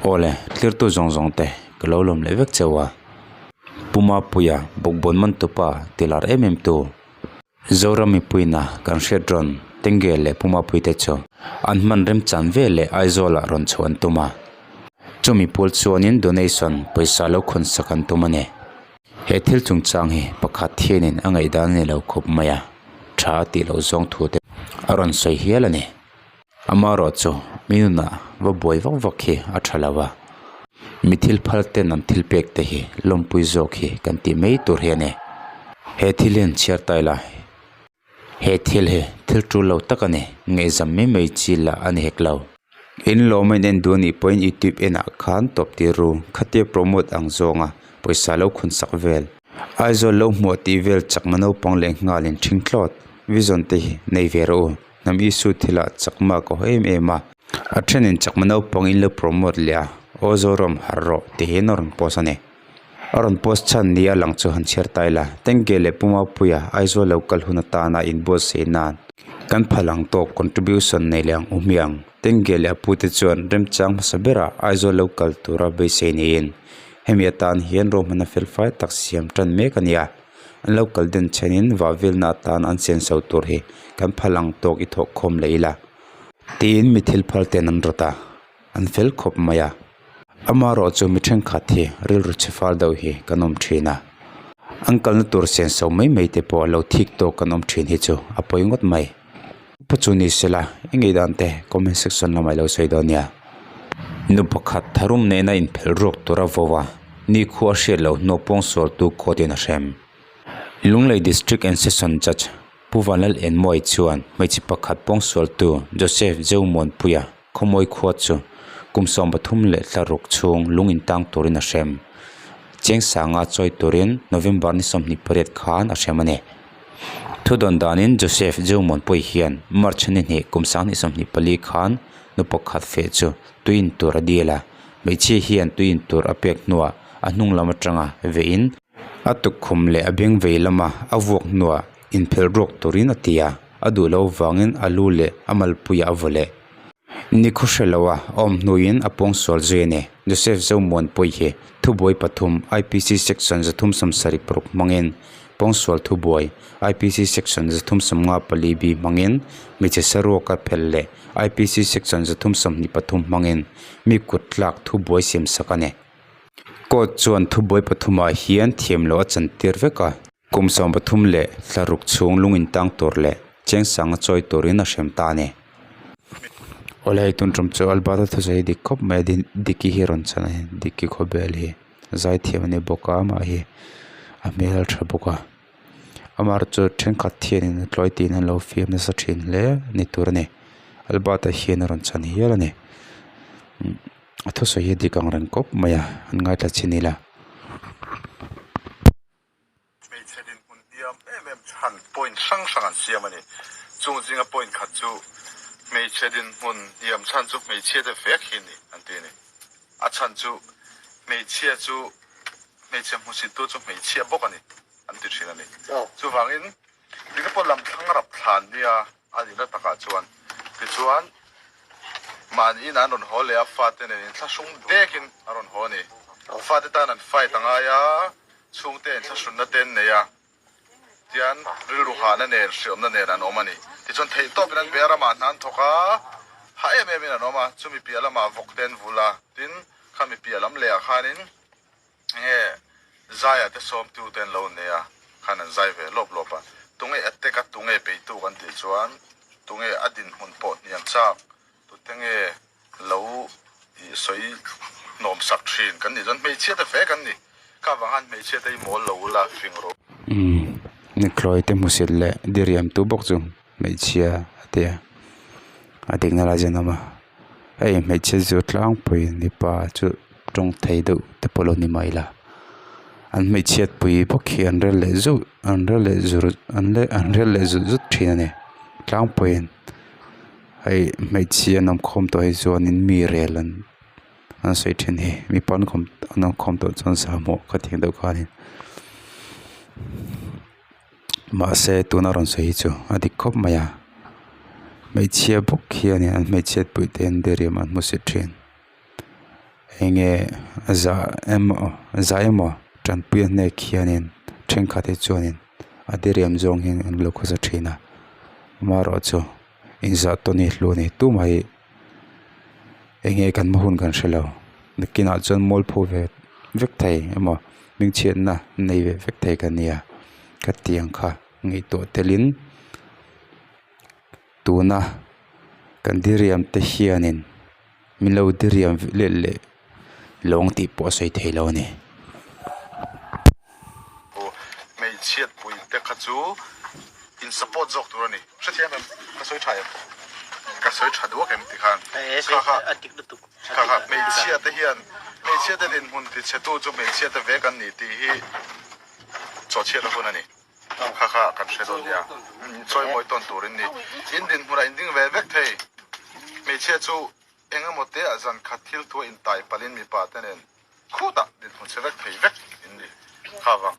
Awle, tlirtu zawng zawng te ka lo lawm leh vek cheu a. Pu Mapuia bawkbawn man tupa ti lar em em tu. Zoram mipuina kan hriat rawn Tengge leh Pu Mapuii te chu an hman remchan ve leh Aizawlah rawn chhuah an tum a. Chumi pawl chuanin donation pawisa lo khawn sak an tum a ni. He thil chungchang hi pakhat hianin a ngaihdan a ni lo khawp mai a, tha a tih loh zawng thu te a rawn sawi hial a ni. Amaherawh chu mi nunah va buai vak vak hi a tha lo a, mi thil phal ten an thil pek te hi lawmpui zawk hi kan tih mai tur hi a ni. He thil hian chhiar ta ila, he thil hi thil tul lo tak a ni, ngaihzam mai mai chi lah a ni hek lo. In lawm a in en duh a nih pawhin youtube enah khan tawp tir ru, khatia promote ang zawnga pawisa lo khawn sak vel. Aizawl lo hmuah tih vel chakma naupang leh nghalin ṭhing thlawt vision te hi nei ve rawh u. Hnam issue thilah chakma ka haw em em a, a thenin chakma naupang in lo promote leh a, aw Zoram harh rawh tih hian a rawn post a ni. A rawn post chhan ni a lang chu han chhiar ta ila, Tengge leh Pu Mapuia Aizawl lo kal hun atana inbuatsaih nan kan phal ang tawk contribution nei leh ang u hmiang. Tengge leh a pute chuan remchang hmasa berah Aizawl lo kal tura beisei niin hemi atan hian ruahmanna felfai tak siam tan mek a ni a. An lo kal den chhenin vah velna atan an sian so tur hi kan phal ang tawk i thawh khawm leh ila tiin mi thil phal ten an rawt a, an fel khawp mai a. Amaherawh chu mi thenkhat hi rilru chhe fal deuh hi kan awm thin a, an kalna tur sian so mai mai te pawh lo thik tawk kan awm thin hi chu a pawi ngawt mai. Pu chu ni sela i ngaihdan te comment section lamah i lo sawi dawn nia. Nu pakhat tharum nena inphelh ruak tur a vo a, nikhua a hriat loh hnuah pawngsualtu court-in a hrem. Lunglei District and Session Judge Pu Vanlal Enmawii chuan hmeichhe pakhat pawngsualtu Joseph Zeumawnpuia khawmawi khua chu kum 33 leh chhung lung intang turin a hrem. Chengsanga chawi turin November ni 28 khan a hrem a ni. Thu dawn danin Joseph Zeumawnpuii hian March ni hnih kum 2024 khan nu pakhat feh chu tui in tur a dil a, hmeichhia hian tui in tur a pek hnuah a hnung lam atanga vehin a tukkhum leh a beng vei lama a vuak hnuah inphelh ruak turin a ti a, a duh loh vangin a lu leh a malpuiah a vaw leh. Ni khaw hre lo a awm hnuin a pawngsual zui a ni. Joseph Zomuanpuii hi thubuai pathum IPC section 376 hmangin pawngsual thubuai IPC section 354 B hmangin hmeichhe saruaka phelh leh IPC section 323 hmangin mi kut tlak thubuai siamsak a ni. Court chuan thubuai pathumah hian thiam loh a chantir vek a. Kum 33 leh thlaruk chhung lung intang tur leh chengsanga chawi turin a hrem ta a ni. Awle hei tun tum chu Alberta thusawi hi dik khawp mai a Diki hi a rawn chhan a ni Diki khawbel hi zaithiam a ni bawk a amah hi a hmel tha bawk a amaherawh chu thenkhat hianin a tlawi tiin an lo fiam nasa thin hle ni tur a ni Alberta hian a rawn chhan hial a ni a thusawi hi a dik ang reng khawp mai a an ngaithla chin ila. Hmeichhe dinhmun hniam em em chhan point hrang hrang an siam a ni. Chung zinga point khat chu hmeichhe dinhmun hniam chhan chu hmeichhia te vek hi ni an ti a ni. A chhan chu hmeichhia chu hmeichhe hmusittu chu hmeichhia bawk a ni an ti thin a ni. Chuvangin ringa pawh lam thlang rap thlan nia a nihna takah chuan tichuan mahni inah an rawn haw leh a, fate nen inthlahrung dekin a rawn haw a ni. Fate tan an fight a ngai a. Chhungte in thlahrunna te an nei a, tian rilru hahna nen hriawmna nen an awm a ni. Tichuan theih tawpin an be a, ramah hna an thawk a, hah em em in an awm a, chumi piah lamah vawk te an vul a, tin khami piah lam lehah khanin enge zaiah te sawmtu te an lo nei a, khan an zai ve lawp lawp a. Tunge a tek a, tunge beitu kan tih chuan tunge a dinhmun pawh hniam chak, tute nge lo i sawi hnawm sak thin kan nih chuan hmeichhia te fe kan ni kha vang khan hmeichhia te hi mawl lo ula fing rawh. Umm niklawi te hmusit leh diriam tu bawk chu hmeichhia a tia a dikna lai chuan a awm a hei hmeichhia chu tlangpui mipa chu tawng thei deuh te pawh lo ni mai la an hmeichhiat pui bawk hi an rel leh zauh an rel leh zur an rel leh zut zut thin a ni tlangpuiin. Hei hmeichhia an awm khawm tawh hi chuanin mi rel an an sawi thin hi mipa an khawm an awm khawm tawh chuan zahmawh ka tih ang deuh khanin mahse tuna rawn sawi hi chu a dik khawp mai a hmeichhia bawk hianin an hmeichhiat pui te an diriam an hmu si thin. Enge zah emaw zah emaw tanpui a hnek hianin thenkhat hi chuanin a diriam zawng hian an lo khawsa thin a amaherawhchu inzah tawn hi hlu a ni tumah hi enge kan hma hun kan hrelo nakinah chuan mualpho ve vek thei emaw hmingchhiatna nei ve vek thei ka nia ka tih ang kha ngaihtuah telin tuna kan diriam te hianin. Min lo diriam let leh lawng tih pawh a sawi thei lo a ni. Hmeichhiat pui te kha chu in support zawk tur a ni. Hrethiam em? Ka sawi tha em? Ka sawi tha duak em tikhan? Kha kha kha kha hmeichhia te hian hmeichhia te dinhmun ti chhe tu chu hmeichhia te vek an ni tih hi chawhchhiat a hun a ni. Kha kha kan hre dawn nia. Chawimawi tawn turin ni. In dinhmunah in ding ve vek thei. Hmeichhia chu eng emaw te ah zan khat thil thu a intai palhin mipa te nen khutah dinhmun chhe vek thei vek in ni. Kha vang.